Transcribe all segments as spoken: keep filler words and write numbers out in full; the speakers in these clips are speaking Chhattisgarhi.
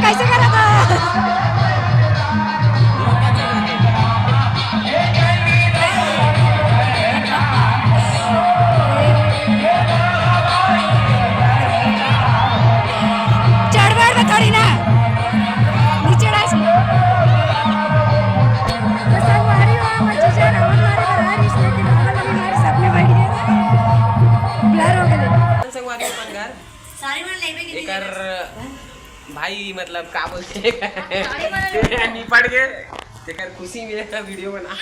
कैसे करा था? चढ़ बैठ में थोड़ी ना, नीचे रह इसमें। तो संगवारी हो, हमर जीजा रावण मारे बर आए रहिस, लेकिन रावण नहीं मारे, सपने बैठ गए, blur हो गए। संगवारी अपन घर सारी मन लेबे के एकर भाई, मतलब, का बोलते हैं? सारी मन निपट गए, तेकर खुशी में वीडियो बना।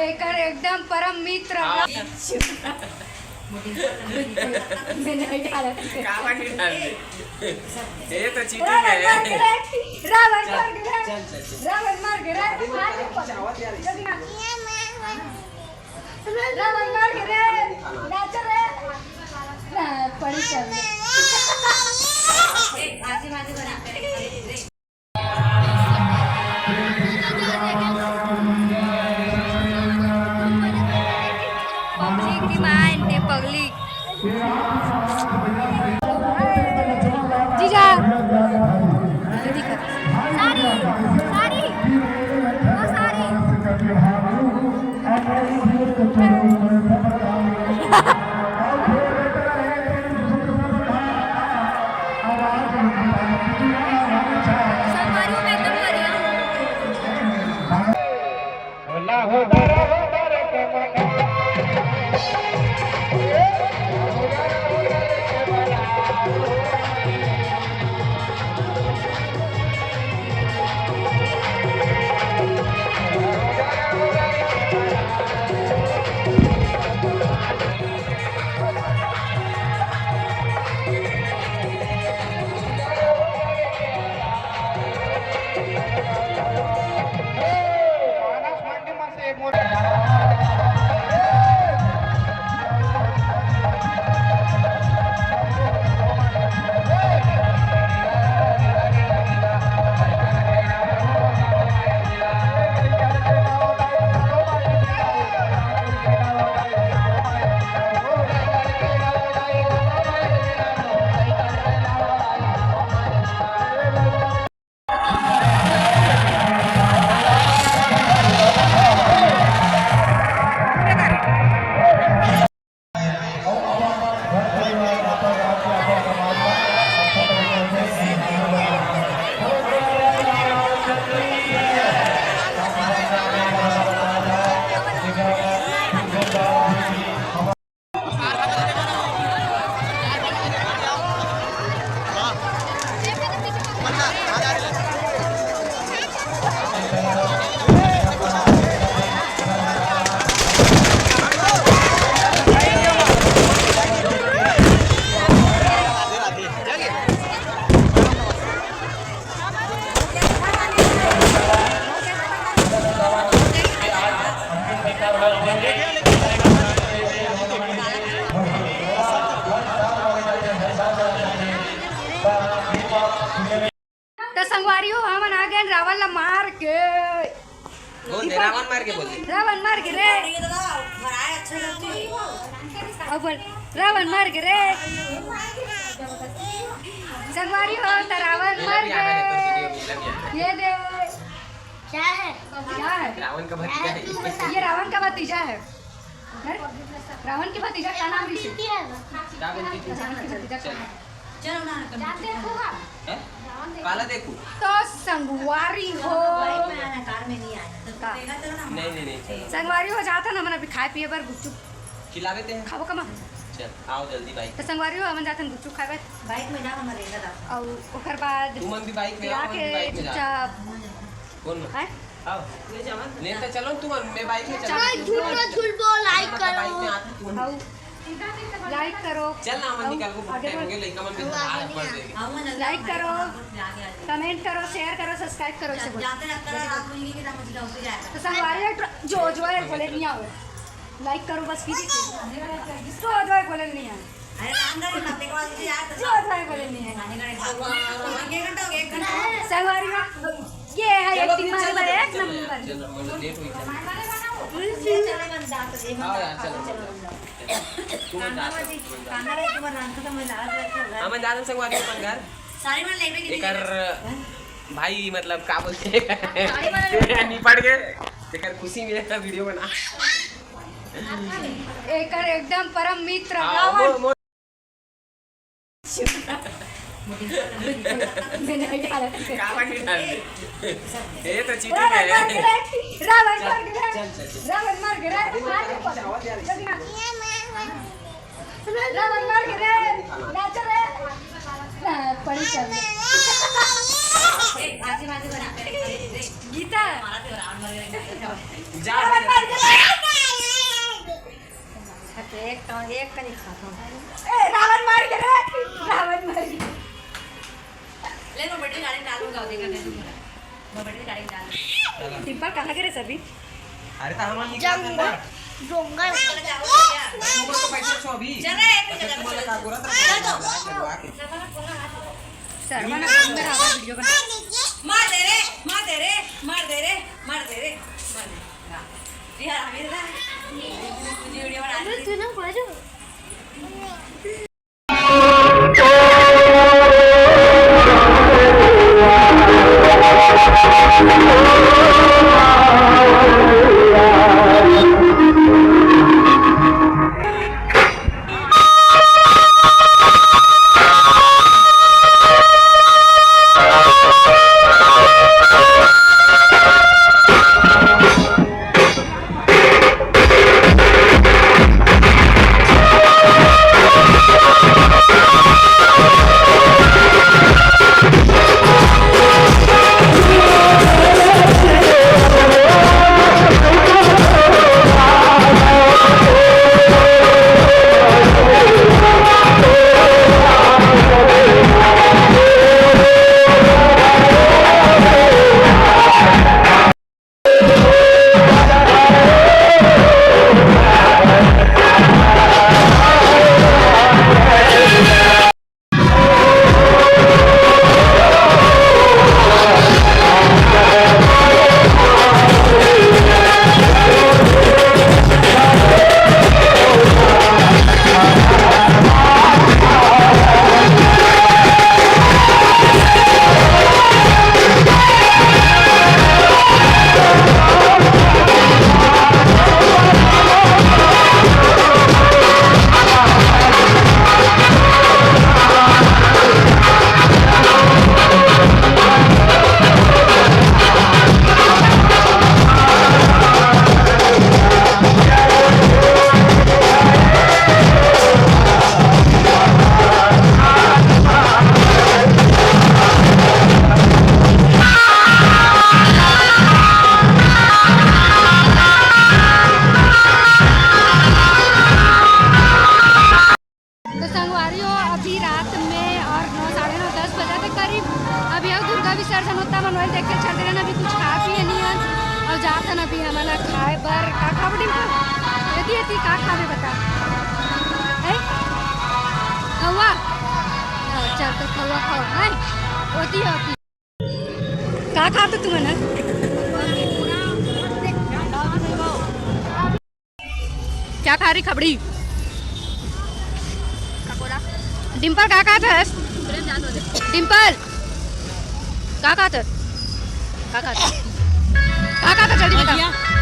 एकर एकदम परम मित्र हाँ। मैंने नहीं डाला। काला नहीं डाल दे। ये तो चीटिंग रावण है। मर गया, रावण मर गया, चल, चल, चल। रावण मर गया, रावण मर गया। जल्दी ना। रावण मर गया रे, नाच रे। ना, पड़ी चल। आजी बाजी बना। पब्लिक डिमांड है, पब्लिक। जीजा, ये दिखा। साड़ी, साड़ी, वो साड़ी। संगवारी हो, मैं एकदम बढ़िया हूँ। त संगवारी हो, हमन आ गए रावण ला मार के। बोल दे, रावण मार के बोल दे। रावण मार के रे। अब बोल, रावण मार के रे। संगवारी हो, त रावण मार के। ये दे। क्या है? क्या है? रावण का भतीजा है। ये रावण का भतीजा है। हैं? रावण के भतीजा का नाम ऋषि। क्या बोलती थी? रावण के भतीजा का नाम। चलो ना, जानते हो आप? हैं? काला देखो। तो संगवारी हो। बाइक में आना, कार में नहीं आना। तो का? नहीं, नहीं, नहीं, चलो। संगवारी हो जाता ना, मन अभी खाए पिए बर गुपचुप खिलावे ते हैं। खाबो कमा? चल, आओ जल्दी बाइक। तो संगवारी हो, हमन जाथन गुपचुप खाए बर। बाइक में जा, हमर रेंगा दा। और ओकर बाद तुमन भी बाइक में आओ, हमन भी बाइक में जाथन। चुपचाप कौन? हैं? आओ। ले जावा। नहीं तो चलो तुम, मैं बाइक में चलो। चलो, झूलो झूलबो, like करो। बाइक में आते तुम। आओ। Like करो। चल ना, हमन निकल को आगे बढ़। लइका मन भी आगे बाहर बढ़ जाएंगे। Like करो, comment करो, share करो, subscribe करो, इसे बोलो। जाते जाते रात को ये कि समझ गया, उसे जाएगा। तो संगवारी हो, जो, जो है, बोले नहीं आओ। Like करो बस, किसी को। जो, जो है, बोले नहीं है। अरे काम कर ना, देखो आज यार। जो, जो है, बोले नहीं है। आने का एक घंटा हो गया, एक घंटा। संगवारी हो, ये है चलो, acting फिर मारे चलो, वाले, एक चलो, नंबर। चलो, मुझे लेट हुई, चलो। चलो, बन जा, तो ये बन आओ जा, यार, चलो, चलो, चलो। बन जा। तुम बन जा, तुम बन जा। कांदा में तुम्हारा नाम खत्म हो जा रहा है। हाँ, मैं जा रहा हूँ संगवारी अपन घर। साड़ी मन लेबे के एकर भाई, मतलब, का बोलथे? साड़ी मन लेबे। निपट के एकर खुशी में एक वीडियो बना। एकर एकदम परम मित्र हाँ, रावण। मो-, मो-, मैं नहीं डाला। काबर नहीं डाले? ये तो चीटिंग है। रावण मर गया। चल, चल, चल। रावण मर गया। रावण मर गया। रावण मर गया। नाच रे। हाँ, पड़ी चल। गीता। जा। रावण मर गया। अच्छा, एक तो, एक कनी खाता हूँ। ए, रावण मर गया रे, रावण मर गया। ले, मैं बैटरी गाड़ी डालूंगा, देखा कैसे मरा। मैं बैटरी गाड़ी डाल। डिम्पल कहाँ गिरे सभी? अरे, तो हम निकल जंगल। जंगल। तुम लोग तो बैठे छो अभी। चल रहा है, एक जगह तुम लोग का गोरा तरफ चल दो। चलो, आके। शर्मा ना, तुम मेरा आवाज वीडियो बना। मार दे रे, मार दे रे, मार दे रे, मार दे रे, मार दे। हाँ। यार, हमें ना, मुझे वीडियो बना दे। तू ना पढ़। तो संगवारी हो, अभी रात में और नौ, साढ़े नौ, दस बजे तक करीब अभी अउ दुर्गा विसर्जन होता, मन ओला देख के चल रहे हैं। अभी कुछ खा पिए नहीं है और जात हन अभी हमन ला खाए बर। का खाबो डिम्पल? एती, एती का खाबे बता? हैं? खउआ? हाँ, चल तो खउआ खाओ, हैं? ओती, ओती। का खात हो तुमन ह? क्या खा रही खबड़ी? डिम्पल का खात हस? डिम्पल का खात हस? का खात हस? का खात हस? जल्दी बता।